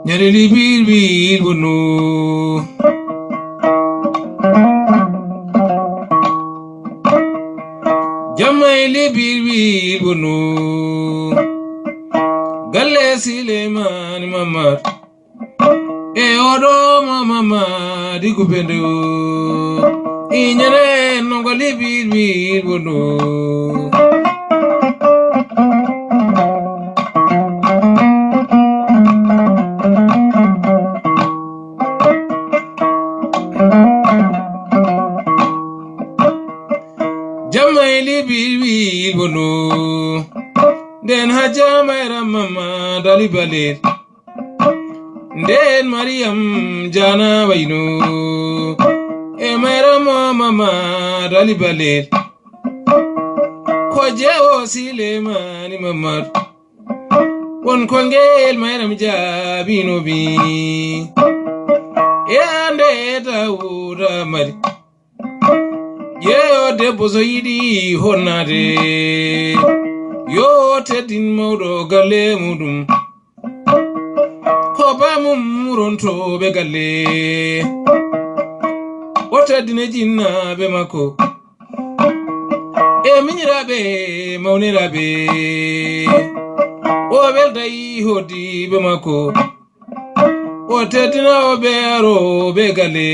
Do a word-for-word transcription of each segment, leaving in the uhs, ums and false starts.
Ñande libiir wiir wonu. Jamma e libiir wiir wonu. Galle Sileymaani Mamad. E oɗo mo Mamadi Gubende o. Iñane nongo libiir wiir wonu. Jamma e libiir wiir wonu. Nden Hajja Mayra Mamad Ali Balel. Nden Mariyam Jana wayno. E Mayra mo Mamad Ali Balel. Ko jeewo Sileymaani Mamad. Won ko ngel Mayram jaabino bi. E ande Dawuda Mali. Yeeyo debbo so yiɗi honnaade. Yo teddin mawɗo galle muɗum. Ko bamum rontooɓe galle. O teddine jinnaaɓe makko. E miñiraaɓe mawniraaɓe. O welday hoɗdiiɓe makko. O teddina o ɓe arooɓe galle.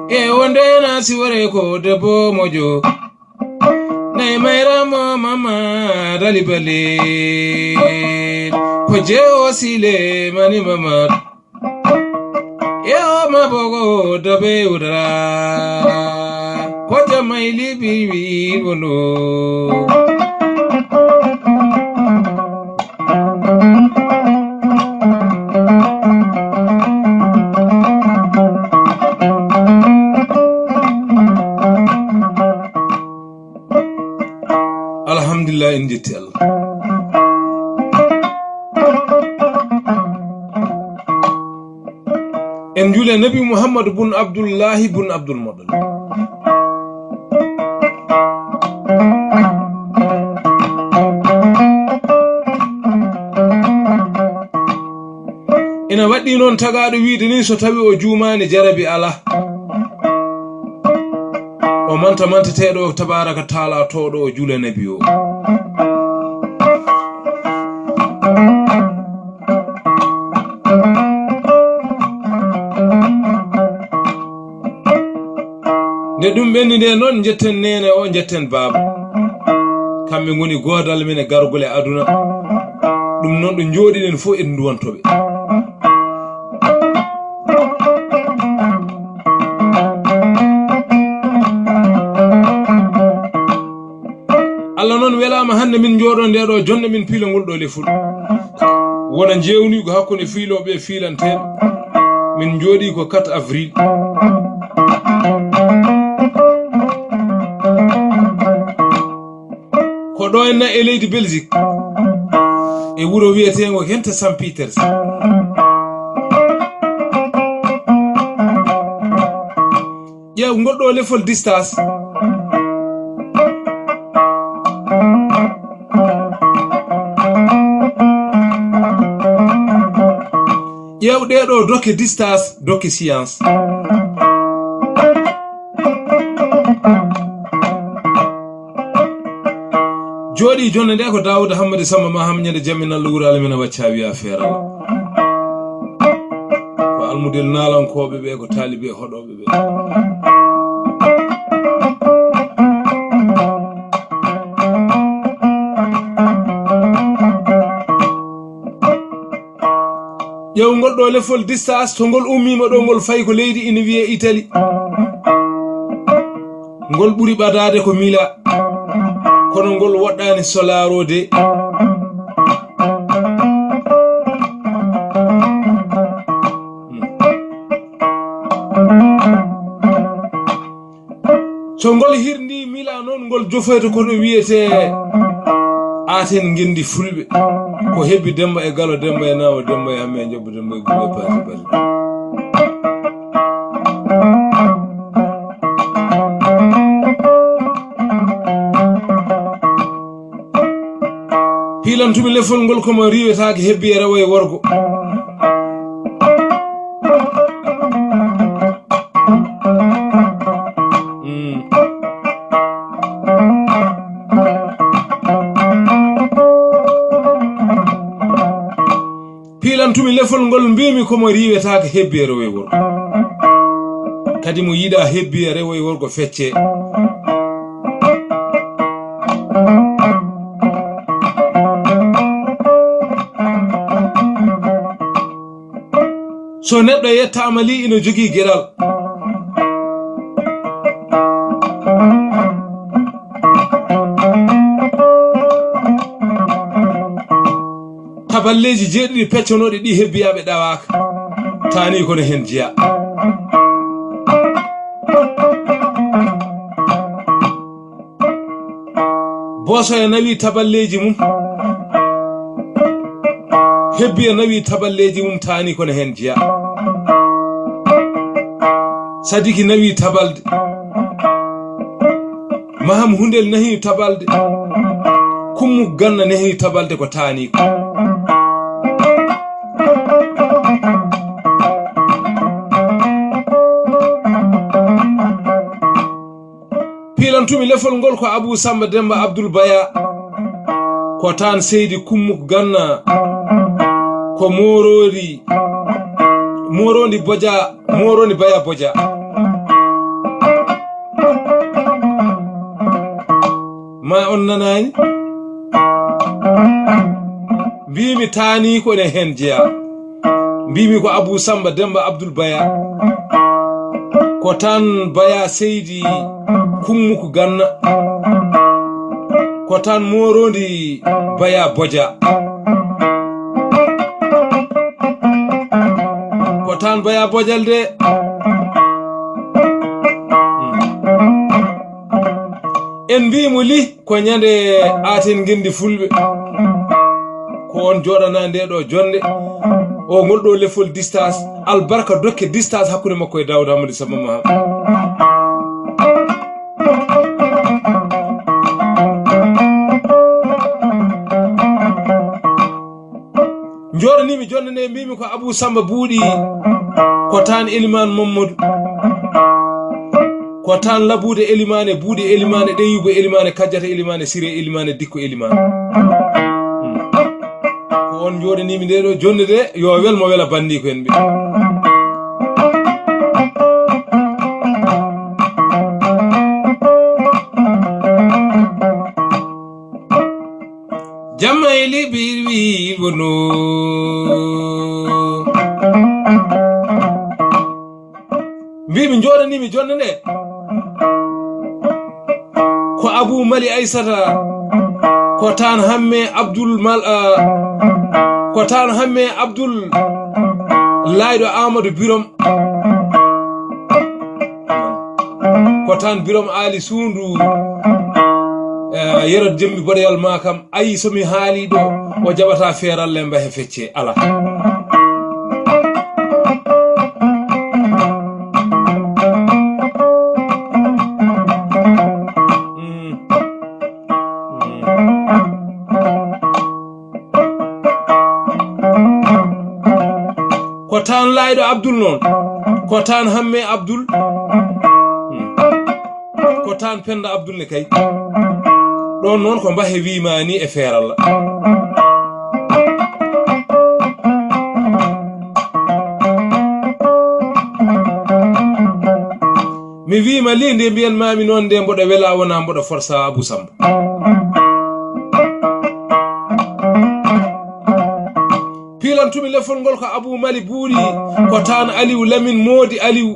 E wonde na siwore ko debbo moƴƴo. Nay Mayra mo Mamad Ali Balel. Ko jeewo Sileymaani Mamad. E o ma bogo dabe udara. Ko jamma e libiir wiir wonu. Alhamdulillah, en jetti Allah. En njuule Nabi Muhammadu bun Abdullahi bun Abdul Muttalib. Ina waɗɗii noon tagaaɗo wiide nii, so tawi o juumaani, jarabi alaa. O manta manteteeɗo tabaaraka taala tooɗo o juula Nabi o. Nde ɗum ɓenni nde noon, njetten neene o, njetten baaba. Kamɓe ngoni goodal men e gargol e aduna. Ɗum noon ɗo njooɗiɗen fof en nduwanto ɓe. Allah noon welaama hannde min njooɗo nde ɗo jonde min piila ngol ɗo lefol. Wona njeewniigu hakkunde fiilooɓe e fiilanteeɓe. Min njooɗii ko quatre avril. Ko ɗo en na e leydi Belgique, e wuro wiyeteengo Ghent Saint-Pieters. Ƴeew ngol ɗo lefol distance. Ƴeew ɗee ɗo dokke distance, dokke science. Jooɗii jonde nde ko Daawuda Hammadi Samba Maham, ñande jamminallo wuraali men a wacca wiya feeral. Ko almudel naalankooɓe ɓe, ko taalibe hoɗooɓe ɓe. Ƴeew ngol ɗo lefol distance, to ngol ummiima ɗo, ngol fayi ko leydi ina wiyee Italie. Ngol ɓuri ɓadaade ko Mila, kono ngol woɗɗaani Solaro de. So ngol hirnii Mila noon, ngol jofoyta ko ɗo wiyetee Aten ngenndi Fulɓe. Ko hebbi Demba e Galo, Demba e Naawo, Demba e Hamme e Njobbo, Demba e Gumba e Paati Bari. Piilantumi lefol ngol, ko mo riiwetaake, hebbi e rewo e worgo. Mm. Piilantumi lefol ngol, mbiimi ko mo riiwetaake, hebbi e rewo e worgo. Kadi mo yiɗaa hebbi e rewo e worgo, feccee. So neɗɗo yettaama li, ina jogii geɗal. Taballeeji jeeɗiɗi peccanooɗi ɗi hebbiyaaɓe ɗawaaka, taani kono heen jeyaa. Boosoya nawi taballeeji mum. Hebbiya nawi taballeeji mum, taani kono heen jeyaa. Sadiki nawi tabalde. Maham Hundel nehi tabalde. Kummu Ganna nehi tabalde, ko taani. Piilantumi lefol ngol ko Abuu Sammba Demmba Abdul Baya, ko taan Seydi Kummuk Ganna, ko Mooroodi, Mooroodi Boja, Mooroodi Baya Boja. Ma on nanaani? Mbiimi taani ko ene heen jeyaa. Mbiimi ko Abuu Sammba Demmba Abdul Baya. Ko taan Baya Seydi Kummuk Ganna. Ko taan Mooroodi Baya Boja. Ko taan Baya Bojal de. En mbii mo li ko ñande aaten ngenndi fulɓe. Ko on jooɗana nde ɗo jonnde. O ngol ɗo lefol distance. Albarka dokke distance hakkunde makko e Daawda Hamadi Samba Maham. Njooɗaniimi jonnde nde, mbiimi ko Abuu Sammba Buuɗi, ko taan Elimaan Mammadu, ko taan Labuude Elimaane, Buuɗi Elimaane, Ɗeyuba Elimaane, Kajjata Elimaane, Sire Elimaane, Dikko Elimaane. Hmm. Ko on njooɗaniimi nde ɗo jonnde de, yo wel mo wela banndiiko en ɓe. Jamma e liɓir wiil wono. Mbiimi njooɗaniimi jonnde nde. Ko Abuu Mali Aysata, ko taan Hamme Abdul Mal, ah, ko taan Hamme Abdul Laayɗo Aamadu Birom. Ko tan Birom Aali Suundu, eh, Yero Jemmi Boɗeyal ma kam, ayi so mi haali ɗo, o jaɓata feeralle mba he fecce, ala. Mm. Mm. Ko taan Laayɗo Abdul noon, ko taan Hamme Abdul, ko taan Penda Abdul ne kay. Ɗoon noon ko mbahe wiimaani e feeralla. Mi wiima li nde mbiyan maami noon nde mboɗo wela wona mboɗo forsa Abuu Sammba. Piilantumi lefol ngol ko Abuu Mali Buuɗi, ko taan Aliw Lamin Moodi Aliw,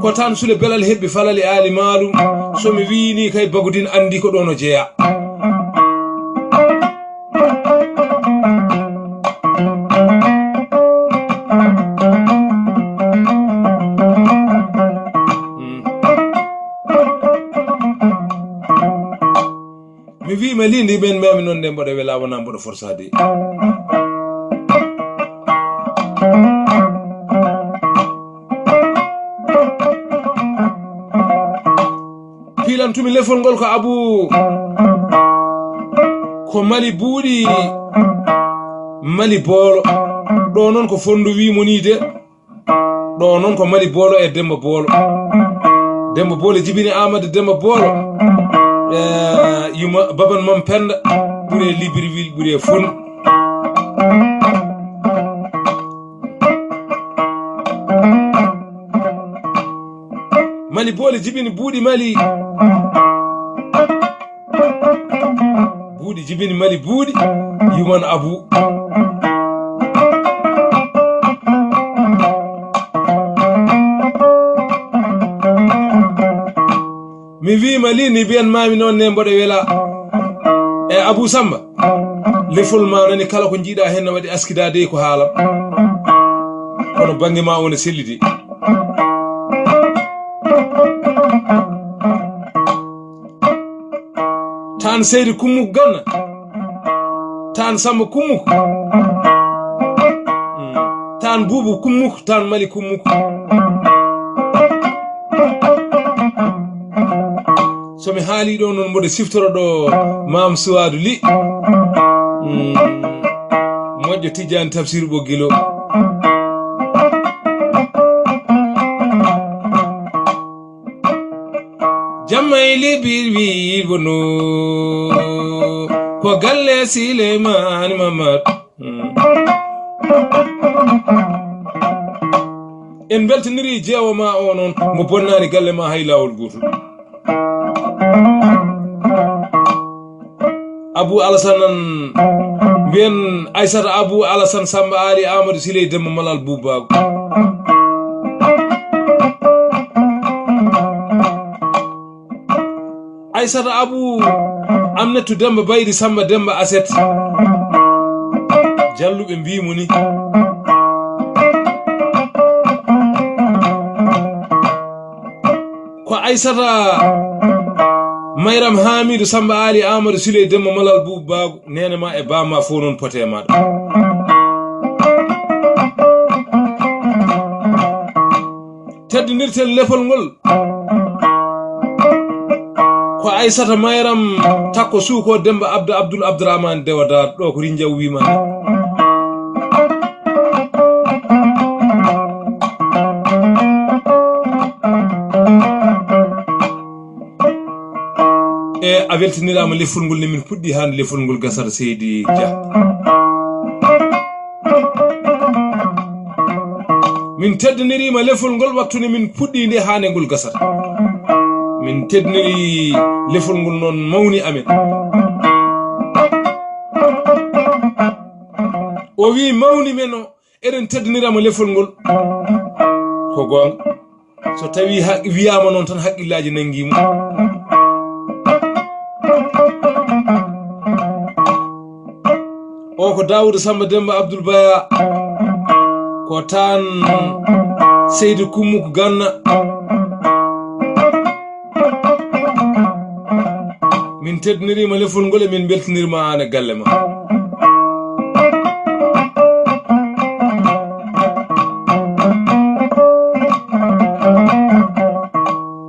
ko taan Sule Belal Heɓɓi Falali Aali Maalum. So mi wiini kay Bagudin anndi ko ɗoon o jeyaa. Mi wiima li ndi men mami noon nde mboɗo wela wona mboɗo forsa de. Lefol ngol ko Abu, ko Mali Buuɗi, Mali Boolo. Ɗo noon ko Fondu wii mo nii de. Ɗo noon ko Mali Boolo e Demba Boolo. Demba Boolo jibini Amadou Demba Boolo. Eh, yuma baban Mam Penda. Ɓure Libreville, ɓure Fondu. Mali Boole jibini Buuɗi Mali. Buuɗi jibini Mali Buuɗi. Yuman Abu. Mi wii Mali ni mbiyan maami noon ne mboɗo wela. E Abu Samba. Lefol ma nani kala ko jiiɗa heen no waɗi askida dey ko haalam. Kono bannge ma o no selli de. Taan Seydi Kummuk Ganna. Taan Samba Kummuk. Mm. Taan Buubu Kummuk. Taan Mali Kummuk. So mi haalii ɗo noon, mboɗo siftoro ɗo Maam Suwaadu Li. Mm. Moƴƴo Tijjaani Tafsir Ɓoggilo. Jamma e Libir wi bono. Ko galle Sileymaani Mamad. Mm. En mbeltanirii jeewo ma o noon, mo bonnaani galle ma hay laawol gootol. Abu Alasan, mbiyen Aysata Abu Alasan Samba Ali Amadou Siley Demba Malal Buubaagu. Aysata Abu Amnetu Demba Baydi Samba Demba Aset. Jalluɓe mbii mo ni. Ko Aysata Mayram Hamidu Samba Ali Amadou Siley Demba Malal Buubaagu. Neene ma e baama fof noon pote e maɗa. Teddinirten lefol ngol. Ko Aysata Mayram Takko Suuko Demba Abda Abdul Abdurrahman Dewa Daar ɗo ko Rinjaw wima. E a weltiniraama lefol ngol ne min puɗɗi haa nde lefol ngol gasata Seydi Dia. Min teddiniriima lefol ngol waktu nde min puɗɗi nde haa nde ngol gasata. Min teddiniri lefol ngol noon mawni amen. O wii mawni men o, eɗen teddinirama lefol ngol. Ko goonga. So tawi haq-, wiyaama noon tan haqqillaaji nanngi mo. O ko Daawuda Samba Demba Abdul Baya. Ko taan Seydi Kummuk Ganna. Min teddiniriima lefol ngol e min mbeltinirma aan e galle ma.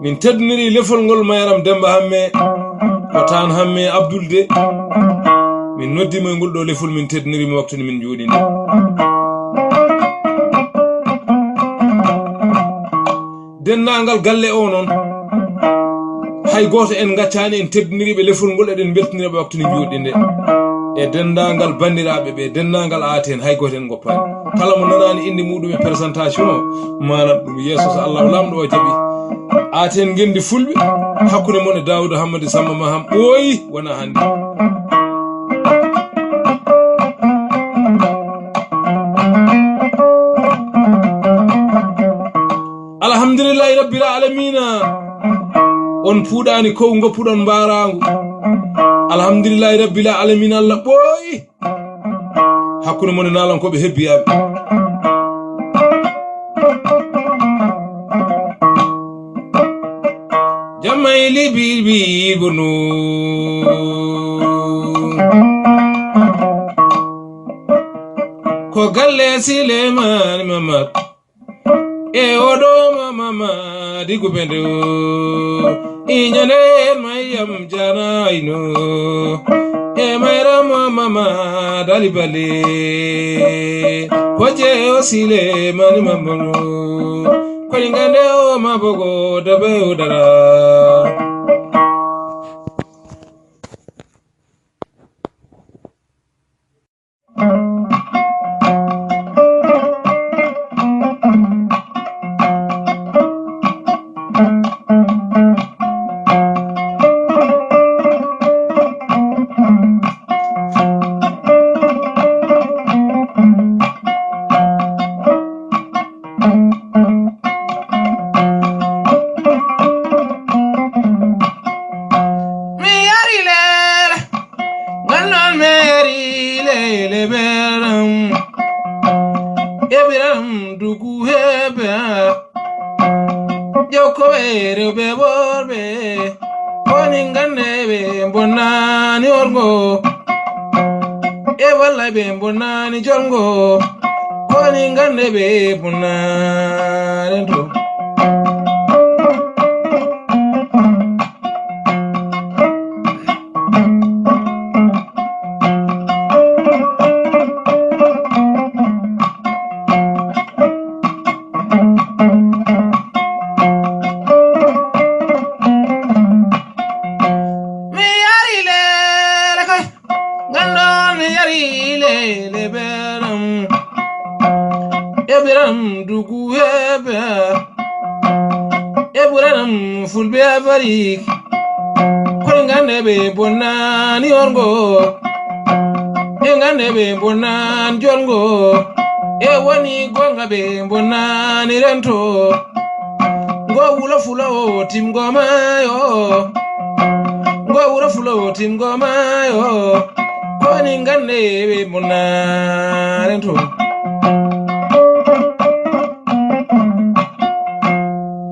Min teddiniri lefol ngol Mayram Demba Hamme, ko taan Hamme Abdul de. Min noddiima e ngol ɗo lefol, min teddiniriima waktu nde min njuuɗi nde. Denndaangal galle o noon, hay gooto en ngaccaani, en teddiniriiɓe lefol ngol, eɗen mbeltinira ɓe waktu nde njuuɗi nde. E denndaangal banndiraaɓe ɓe, denndaangal aten, hay gooto en ngoppaani. Kala mo nanaani innde muɗum e présentation o, manan ɗum yeeso so Allahu Laamɗo o jaɓi. Aten ngenndi fulɓe, hakkunde mon e Daawuda Hammadi Samma Maham ɓooyi, wona hannde. Alhamdulillahi rabbil alamina. On puuɗaani kow ngoppuɗon mbaaraangu. Alhamdulillahi rabbil alamina, Allah ɓooyi. Hakkunde mon e naalankooɓe hebbiyaaɓe. Jamma e libi bi bono. Ko galle Sileymani Mamad. E oɗo mama ma digu bende o. Inyane mayam jana ino. E mayra mama ma dali bale. Kwaje osile mani mambono. Kwalingande o mabogo dabe udara. Mi yari lele, ngal noon mi yari lele beram. Ebiram dugu hebe. Joko be rewbe borbe. Koni ngande be bonani orgo. E wallay be bonani jolgo. Koni ngande be bonani to. Mi yari lele koy. Ngal noon mi yari lele beram. E biram dugu hebe. E buranam fulbe Afarik. Koy ngande be bonani orgo. E ngande be bonani jolgo. E woni gonga be bonani rento. Ngo wulo fulo timgo mayo. Ngo wuro fulo timgo mayo. Koni ngande be bonani rento.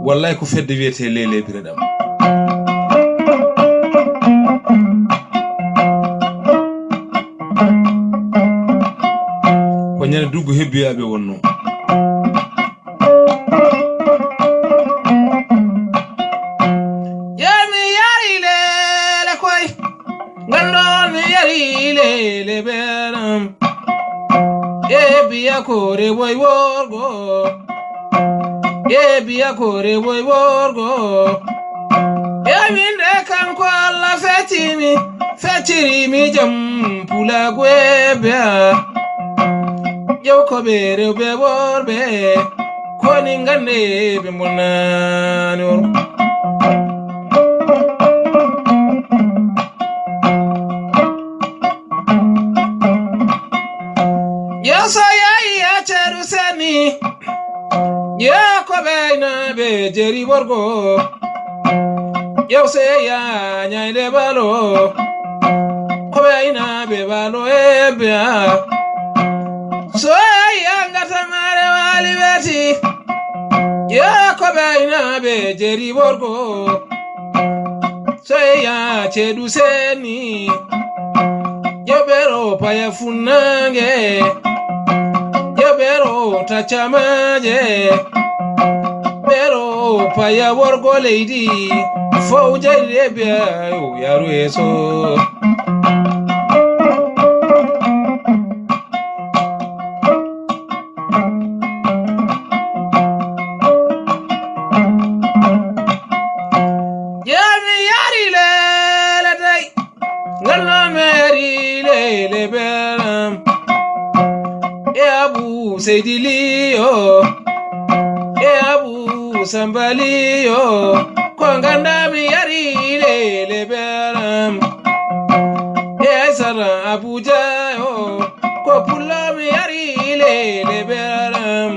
Wallahi ko fedde wiyete lele biraɗam. Ko ñande duggo hebbiyaɓe wonno. Yami yari lele koy. Ngal noon mi yari lele beram. E biya kore woy worgo. E biya kore woy worgo. E min de kanko Allah fetimi, fetiri mi jam pula gwebe. Yo ko be rewbe worbe. Koni ngande be monani worgo. Yo so yayi a ceru seni. Yo ko be ina be jeri worgo. Yo se ya nyai le balo. Ko be ina be balo e be a. So ya ngata mare wali beti. Yo ko be ina be jeri worgo. Soya ceeɗu seni. Yoɓero paya funnange. Yoɓero taccamaje. Ɓero paya worgo leydi. Fow jayde biya o yaru yeeso. Yami yari lele day. Ngallo mi yari lele beram. E Abu Seydi Liyo. E Abu Samba Liyo. Ko nganda mi yari lele beram. E Aysata Abuja yo. Ko pullo mi yari lele beram.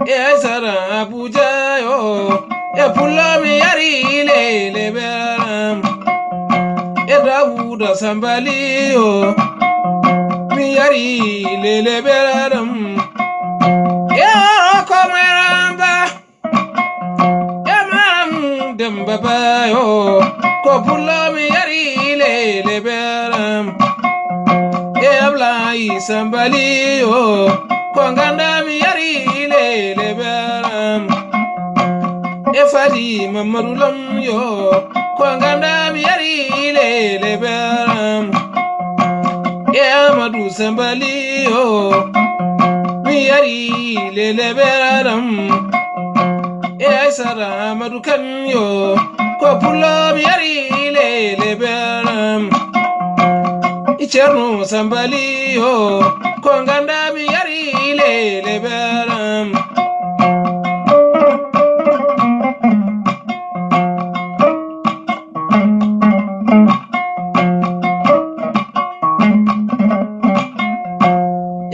E Aysata Abuja yo. E pullo mi yari lele beram. E Dawuda Sambali yo. Mi yari lele beram. E oro ko maramba. E maram demba bayo. Ko pullo mi yari lele beram. E Ablayi Sambali yo. Ko nganda mi yari lele beram. E Fati Mamadou Lam yo, ko ganda mi yari lele beram. E Amadou Sambali yo, mi yari lele beram. E Aissata Amadou Kan yo, ko pullo mi yari lele beram. E Ceerno Sambali yo, ko ganda mi yari lele beram.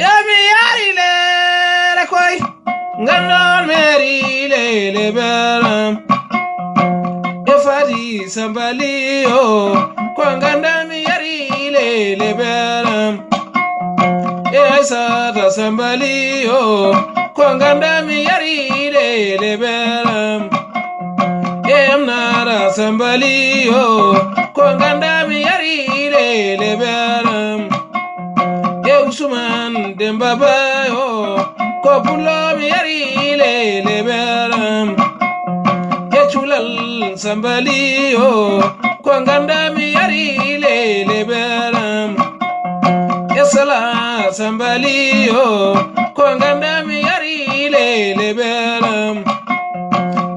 Yo mi yari lele koy, ngandon mi yari lele beram. E Fati Sambali yo, ko ganda mi yari lele beram. E Aissata Sambali yo, ko ganda mi yari lele beram. E Amnara Sambali yo, ko ganda mi yari lele beram. E Ousmane Demba Ba yo, ko pullo mi yari lele beram. E Culal Sambali yo, ko ganda mi yari lele beram. E Sala Sambali yo, ko ganda mi yari lele beram.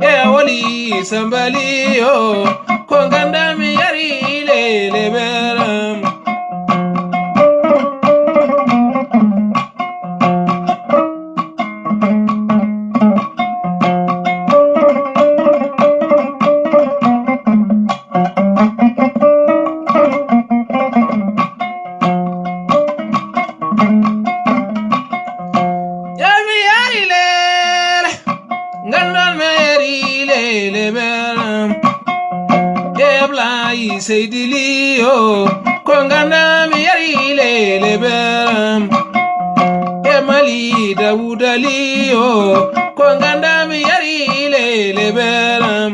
E Wali Sambali yo, ko ganda mi yari lele beram. Yo mi yari lele, ngandon mi yari lele beram. E Ablaye Seydi Ly yo, ko ganda mi yari lele beram. E Mali Dawuda Ly yo, ko ganda mi yari lele beram.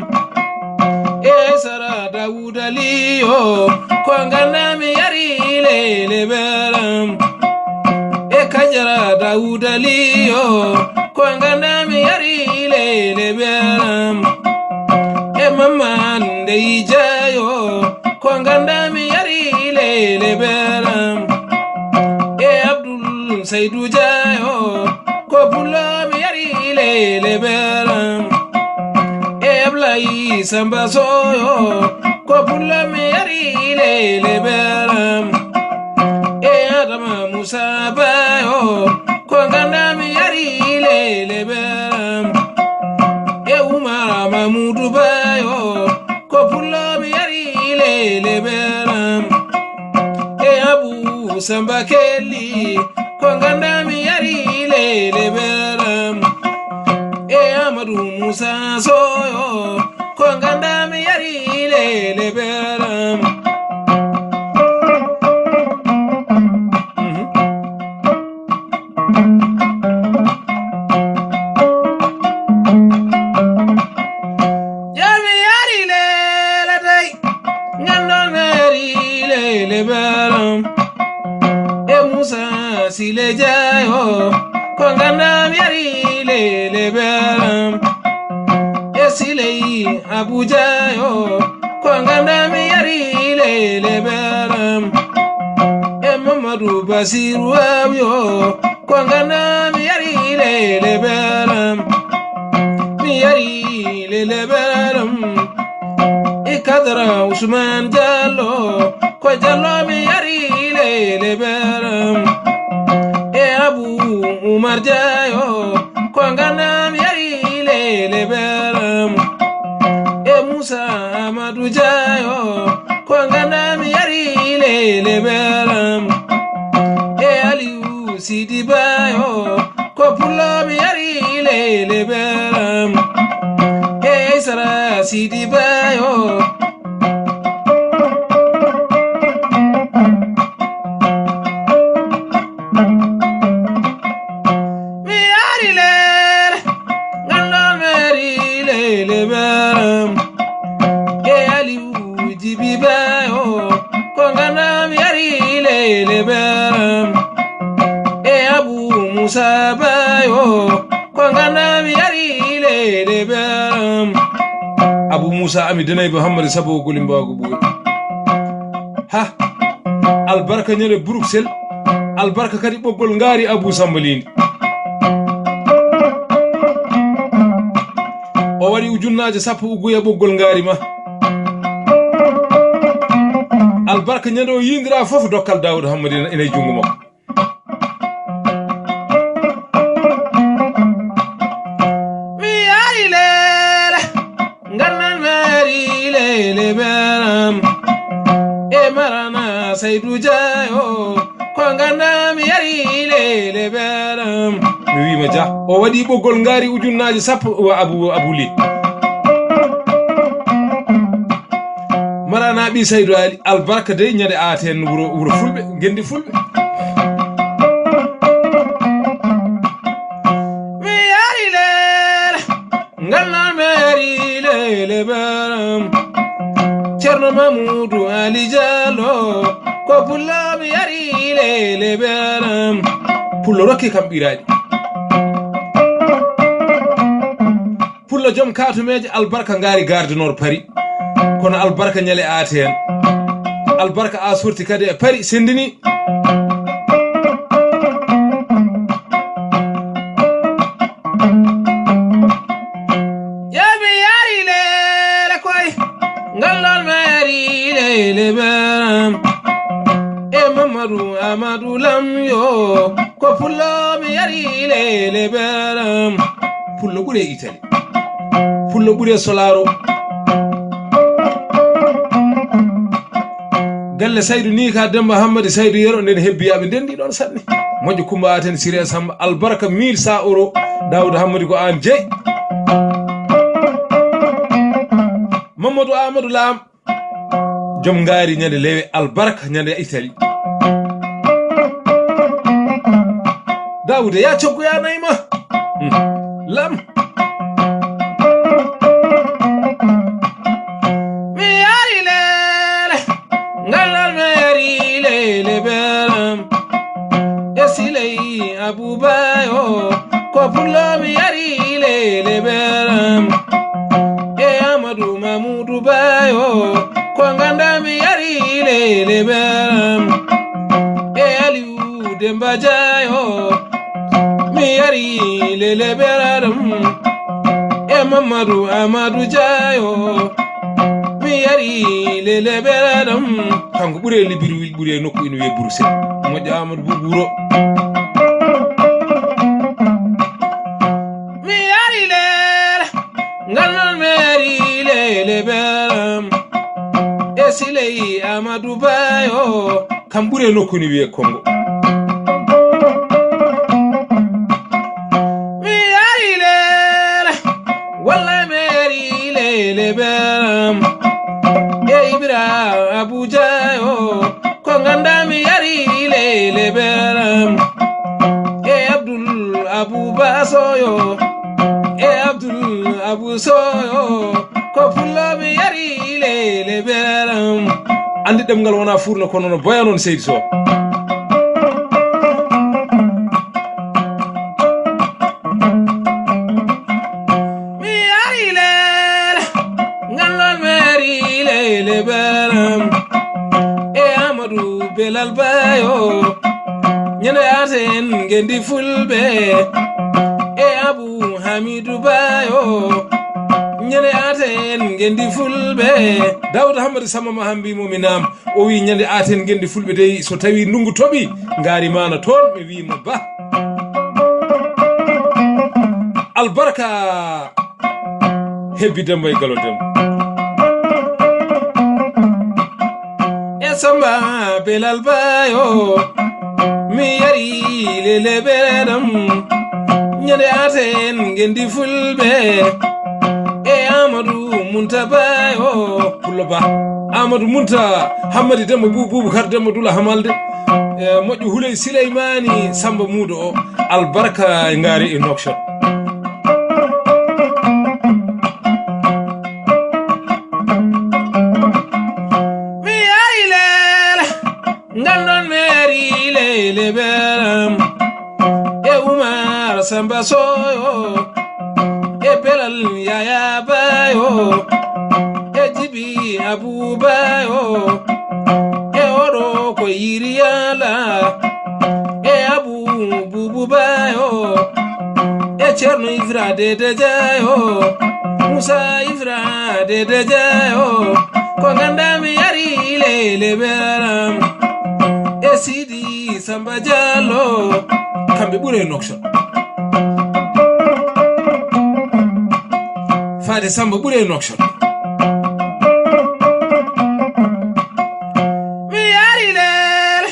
E Sara Dawuda Ly yo, ko ganda mi yari lele beram. E Kajara Dawuda Ly yo, ko ganda mi yari lele beram. E Mamman Ndeye Dia yo, ko ganda mi yari lele beram. E Abdoul Seydou Dia yo, ko pullo mi yari lele beram. E Ablaye Samba Soh yo, ko pullo mi yari lele beram. E Adama Moussa Ba yo, ko ganda mi yari lele beram. E Oumar Mamoudou Ba yo, ko pullo mi yari lele beram. E Abou Samba Kelly, ko ganda mi yari lele beram. E Amadou Moussa Soh yo, ko ganda mi yari lele beram. Mhm. Yo mi yari lele dey, ngandon mi yari lele beram. E Moussa Sile Dia yo, ko ganda mi yari lele beram. E Siley Abou Dia yo, ko ganda mi yari lele beram. E Mamadou Bassirou Aw yo, ko ganda mi yari lele beram. Mi yari lele beram. E Kadra Ousmane Diallo, ko Diallo mi yari lele beram. E Abou Oumar Dia yo, ko ganda mi yari lele beram. E Moussa Amadou Dia yo, ko ganda mi yari lele beram. E Aliou Sidi Ba yo, ko pullo mi yari lele beram. E Aissata Sidi Ba yo. Mi yari lele, ngandon mi yari lele beram. E Aliou Djiby Ba yo, ko ganda mi yari lele beram. E Abou Moussa Ba yo, ko ganda mi yari lele beram. Muusa ami denay ba Hammadi Sabo goli mbaago ɓooyi. Ha! Albarka ñande Bruxelles, albarka kadi ɓoggol ngaari Abuu Samba Lindi. O waɗi ujunnaaje sappo ugguya ɓoggol ngaari ma. Albarka ñande o yindira fof dokkal Daawuda Hammadi ina e junngo makko. Mi yari lele, nganndan mi yari lele beram. E marana Saydu Jaayo, ko nganndan mi yari lele beram. Mi wiima Jah, o waɗi ɓoggol ngaari ujunnaaji sappo wa Abu, Abu Li. Marana ɓi Saydu Ali, albarka dey ñande aaten wuro, wuro Fulɓe, ngenndi Fulɓe. Mi yari lele, nganndan mi yari lele beram. Ceerno Mamuudu Ali Jallo, ko pullo mi yari lele beram. Pullo rokki kam ɓiraaɗi. Pullo joom kaatumeeje, albarka ngaari gardinor Paris. Kono albarka ñande aaten. Albarka a sorti kadi e Paris, senndini. Yaa mi yari lele koy, ngal ɗon mi yari lele beram. E Mamadou Amadou Lam yo, ko pullo mi yari lele beram. Pullo ɓure Italie. Pullo ɓure Solaro. Galle Saydu ni ka Demba Hammadi Saydu Yero nden hebbiyaɓe nden ɗi ɗon sanne. Moƴƴo Kumba Aten Siré Samba albarka mille cent euros. Daouda Hammadi ko an jeyi. Mamadou Amadou Lam. Joom ngaari ñande lewe albarka ñande Italie. Daouda ya coggu ya nayi ma. Hmm. Lam. Mi yari lele, ngal ɗon mi yari lele beram. E Siley Aboubayo, ko pullo mi yari lele beram. E Amadou Mamoudou Bayo, ko nganndan mi yari lele beram. E Aliou Demba Diayo, mi yari lele beram. E Mamadou Amadou Diayo, mi yari lele beram. Kanko ɓuri e Libreville, ɓuri e nokku ina wiyee Bruxelles. Moƴƴo Amadou Boubou Wuro. Mi yari lele, ngal ɗon mi yari lele beram. E Siley Amadou Bayo, kam ɓuri e nokku ina wiyee Congo. Mi yari lele, walla mi yari lele beram. E Ibra Abuja yo, ko nganndan mi yari lele beram. E Abdoul Abou Basso yo, e Abdoul Abou Sow yo, ko pullo mi yari lele beram. Anndi ɗemngal wona furna kono no boya noon Seydi Sow. Mi yari lele, ngal ɗon mi yari lele beram. E Amadou Belal Bayo, ñande aten ngenndi Fulɓe. E Abou Hamidou Bayo, ñande aten ngenndi Fulɓe. Daouda Hammadi Samba ma hambi mo mi naam. O wi ñande aten ngenndi Fulɓe dey, so tawi ndunngu toɓi, ngaari maana toon, mi wi mo ba. Albarka hebbi Demba e Galo Demba. E Samba Belal Bayo, mi yari lele beram. Ñande aten ngenndi Fulɓe. E Amadou Munta Bayo. Pullo Ba. Amadou Munta, Hammadi Demba, Bu-, Boubacar Demba Dula Hamalde. E, moƴƴo Huley Sileymani Samba Muudo o. Albarka e ngaari e Nouakchott. Mi yari lele, ngal ɗon mi yari lele beram. E Oumar Samba Sow yo, e Belal Yaya Bayo. Iriyala, e Abu Bubu Bayo, e Cerno Ifra Dede Jayo, Musa Ifra Dede Jayo, ko ganda mi yari lele beram, e Sidi Samba Diallo, kamɓe ɓuri e Nouakchott. Faade Samba ɓuri e Nouakchott. Mi yari lele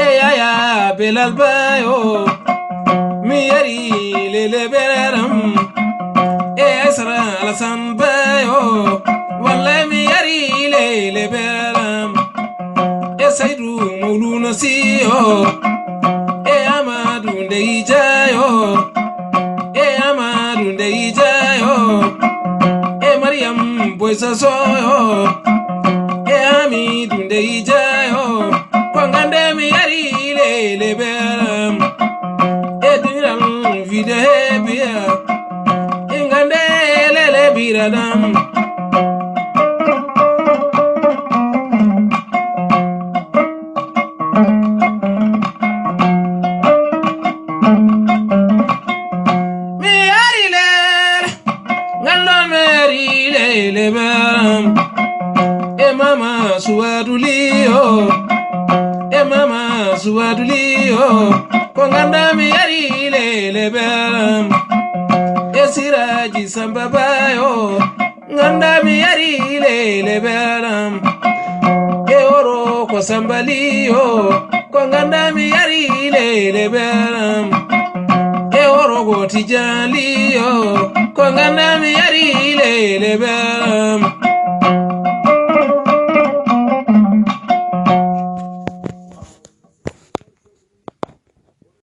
e Yaya Belal Bayo. Mi yari lele beram e Aysara Alasan Bayo. Wallahi mi yari lele beram e Saydu Mawluna Siyo e Amadu Ndey Jayo. E Amadu Ndey Jayo, e Mariam Boy Sosoyo, e Hamidu Ndey Jayo, ko gande mi yari lele beram, e duniral vide hebiya, e gande lele biradam. Mi yari lele, ngandon mi yari lele beram. E mama Suwadu Liyo, e mama Suwadu Liyo, ko ganda mi yari lele beram. E Siraji Samba Bayo, ganda mi yari lele beram. E oro ko Samba Liyo, ko ganda mi yari lele beram. E oro ko Tijani Liyo, ko ganda mi yari lele beram.